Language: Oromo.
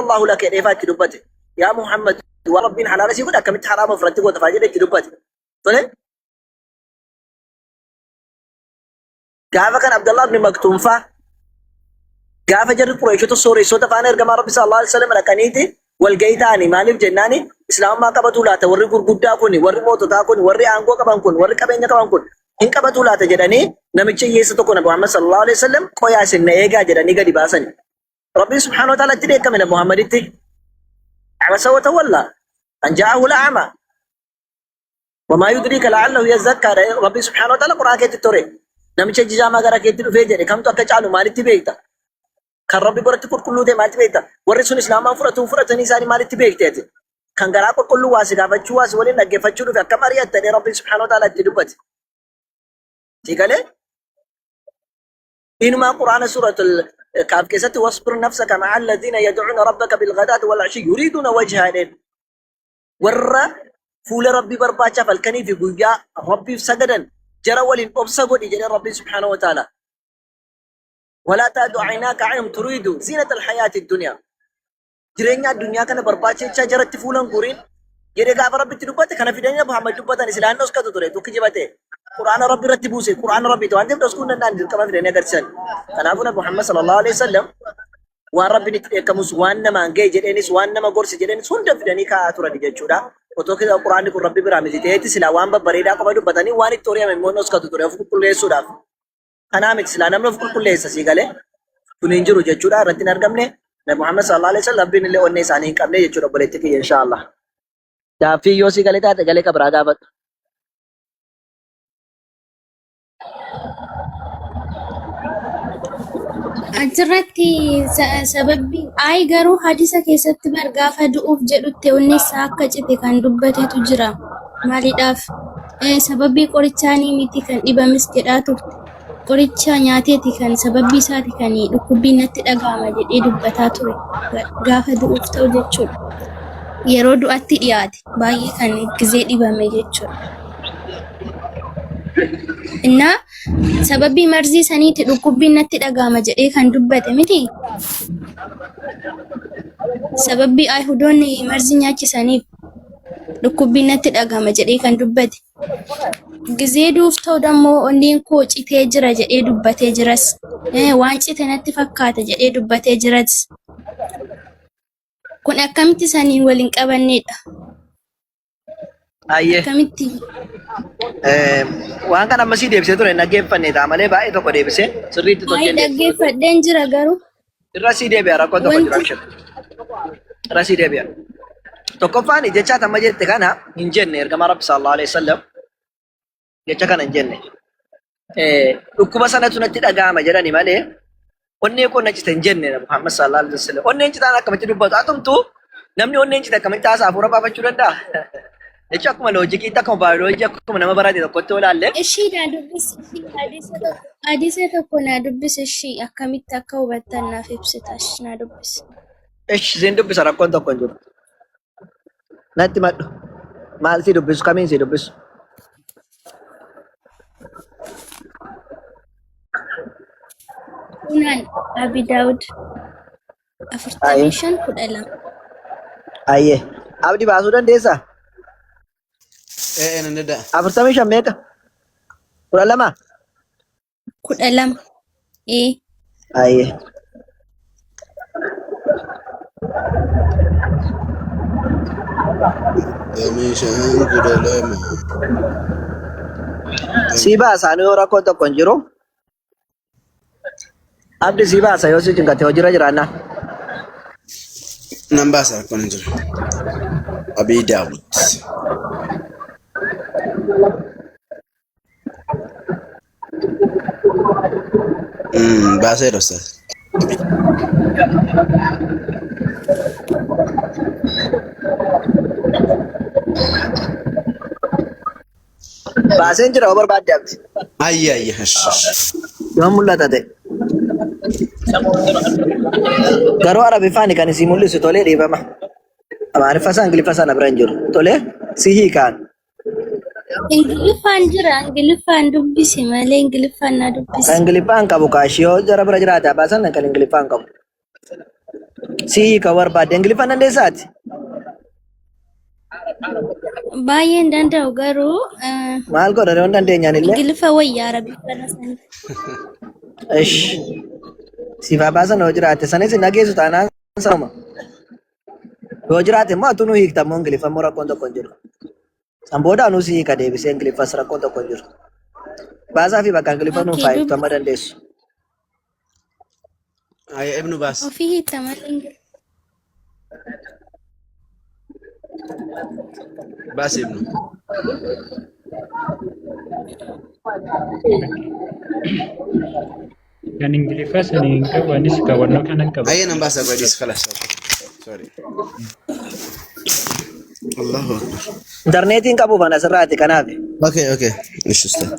Allahu laka jedhee faa itti dubbate. Yaa Muhammad waan Rabbiin halaala sii godhe akkamitti haraama ofirratti goota faa jedhee itti dubbate. Tole gaafa kan Abdallah ibn Maktuum faa gaafa jarri Qureeshota sooressoota faana ergamaa Rabbi sallallahu alaihi wasallam dhaqaniiti walgahii ta'anii maaliif jennaani islaamummaa qabatuu laata warri gurguddaa kun warri moototaa kun warri aangoo qaban kun warri qabeenya qaban kun hin qabatuu laata jedhanii namicha hiyyeessa tokko Nabi Muhammad sallallahu alaihi wasallam qoyaa isin na eegaa jedhanii gadi baasani. Rabbiin subhaanahu wa ta'ala itti dheekkame Nabi Muhammaditti. Abasa wa tawalla an ja'ahu la'ama. Wamaa yudriika la'allahu yazakkaa dha. Rabbiin subhaanahu wa ta'ala Qur'aan keetti tore. Namicha jijaamaa gara keetti dhufee jedhe kamtu akka caalu maalitti beekta? Kan Rabbi biratti qulqulluu ta'e maalitti beekta? Warri sun Islaamaan fudhatuun fudhatanii isaanii maalitti beekte ati? Kan garaa qulqulluu waa si gaafachuu waa si waliin dhaggeeffachuu dhufe akkam ari'atta jedhee Rabbiin subhaanahu wa ta'ala itti dubbate. Si galee? Inumaa Qur'aana suuratul Kaaf keessatti wasbir nafsaka ma'a alladhiina yad'uuna rabbaka bilghadaati wal ashi yuriiduuna wajhaa jedheen. Warra fuula Rabbii barbaachaaf halkanii fi guyyaa Rabbiif sagadan jara waliin obsa godhi jedhee Rabbiin subhaanahu wa ta'ala. Walaa taadu aynaaka anhum turiidu ziinata alhayaati dunyaa. Jireenya addunyaa kana barbaachechaa jaratti fuula hin guuriin jedhee gaafa Rabbitti dubbate kana fidanii Nabi Muhammad dubbatan islaan dhoskatu ture tukki jibate. Qur'aana Rabbi irratti buuse Qur'aana Rabbiiti waan ta'eef dhoskuu hin danda'an dirqama fidanii agarsiisan. Kanaafuu Nabi Muhammad sallallahu alaihi wasallam waan Rabbiin itti dheekkamus waan namaan ga'e jedheenis waan nama gorse jedheenis hunda fidanii kaa'aa turani jechuudha. Otoo kitaaba Qur'aanni kun Rabbi biraa miti ta'eeti silaa waan babbareedaa qofa dubbatanii waan itti horiyame immoo hin dhoskatu ture of qulqulleessuudhaaf. Kanaa miti silaa namni of qulqulleessa sii galee kun hin jiru jechuudha irratti hin argamne. Nabi Muhammad sallallahu alaihi wasallam Rabbiin illee onnee isaanii hin qabne jechuudha obboleetti kiyya inshaallah. Gaaffii yoo sii galee taate galee qabraa gaafadhu. Achirratti sababbi ayi garuu hadisa keessatti bar gaafa du'uuf jedhutti onni isaa akka cite kan dubbatetu jira. Maaliidhaaf? Sababii qorichaanii miti kan dhibames jedhaa turte. Qoricha nyaateeti kan sababii isaati kan dhukkubbiin natti dhaga'ama jedhee dubbataa ture. Gaafa du'uuf ta'u jechuudha. Yeroo du'atti dhiyaate baay'ee kan gizee dhibame jechuudha. Innaa sababii marzii saniiti dhukkubbiin natti dhaga'ama jedhee kan dubbate miti. Sababii Ayihudoonni marzii nyaachisaniif dhukkubbiin natti dhaga'ama jedhee kan dubbate. Gizee duuf ta'u dammoo onneen koo citee jira jedhee dubbatee jiras. Waan cite natti fakkaata jedhee dubbatee jiras. Kun akkamitti saniin wal hin qabannedha? Ayyee. Akkamitti? Waan kana ammasii deebisee ture hin dhaggeeffanne ta'a malee baay'ee tokko deebisee sirriitti Baay'ee tolcheen deebisee. dhaggeeffadheen jira garuu Irra sii deebi'a rakkoon tokko jiru wanti abshir. Irra sii deebi'a. Tokkoffaan jecha amma jette kana hin jenne ergamaa Rabbi sallallahu alaihi wasallam jecha kana hin jenne. Dhukkuba sanatu natti dhaga'ama jedhani malee onnee koo na cite hin jenne Nabi Muhammad sallallahu alaihi wasallam. Onneen citaan akkamitti dubbatu? Atumtu namni onneen cite akkamitti haasa'a hafuura baafachuu danda'a? Jechuun akkuma loojikiitti akkuma baayoloojii akkuma nama barate tokkotti yoo ilaalle Ishii naa dubbisi ishii hadiisa tokko hadiisa tokko naa dubbisi ishii akkamitti akka hubattan naaf ibsita ishii naa dubbisi. ish siin dubbisa rakkoon tokko hin jiru. Natti madhu. Maal si dubbisu? Kamiin si dubbisu? Sunan Abi Daawud Ayyee. 45 12. Ayyee. Abdi baasuu dandeessaa? Ee nan danda'a. 45 meeqa? 12? 12. Ee. Ayyee. Meeshaan 12. Sii baasa yoo rakkoon tokko hin jiru. Abdi sii baasa yoo si cinqate hojiirra jiraannaa. Nan baasa rakkoon hin jiru. Abii Daawud. Baaseera ustaaz. Baaseen jira yoo barbaadde abdi. Ayya ayya. Ish, ish. Yoo mul'ata ta'e. Garuu Arabiffaan kan isii mul'isu tolee dhiifama. Amaariffa isaa Ingiliffa isaa na bira hin jiru. Tolee si hiikaan. Ingiliffaan jira Ingiliffaan dubbisi malee Ingiliffaan naa Kan dubbisi. Ingiliffaan qabu kaashii yoo jara bira jiraate abbaa sana kan Ingiliffaan qabu. Si hiika barbaadde Ingiliffaan dandeessaati? Baay'ee hin danda'u garuu eh, Maal godha yoo hin dandeenyaan illee? Ingiliffa wayya Arabiffana sana. Ish. Siif haa baasan yoo jiraate sanis hin dhageessu taanaan sanuma. Yoo jiraate immoo atuu nu hiikta immoo Ingiliffa immoo rakkoon tokko hin jiru. San booda anuu si hiika deebisee Ingiliffas rakkoon tokko hin jiru. Baasaa fi bakka Ingiliffa nuuf Okay, haa hiiktu dubbi amma dandeessu. Ayya ibnu baas. ofii hiikta malee Ingiliffa. Baas ibnu. Kan Ingiliffaa sana hin qabu, anis qabannoo kanan qaba. Ayya nan baasa badis khalas. Sorry. Allahu akbar. Intarneetiin qabu kana asirraati kanaaf. Okay, okay. Ish ustad.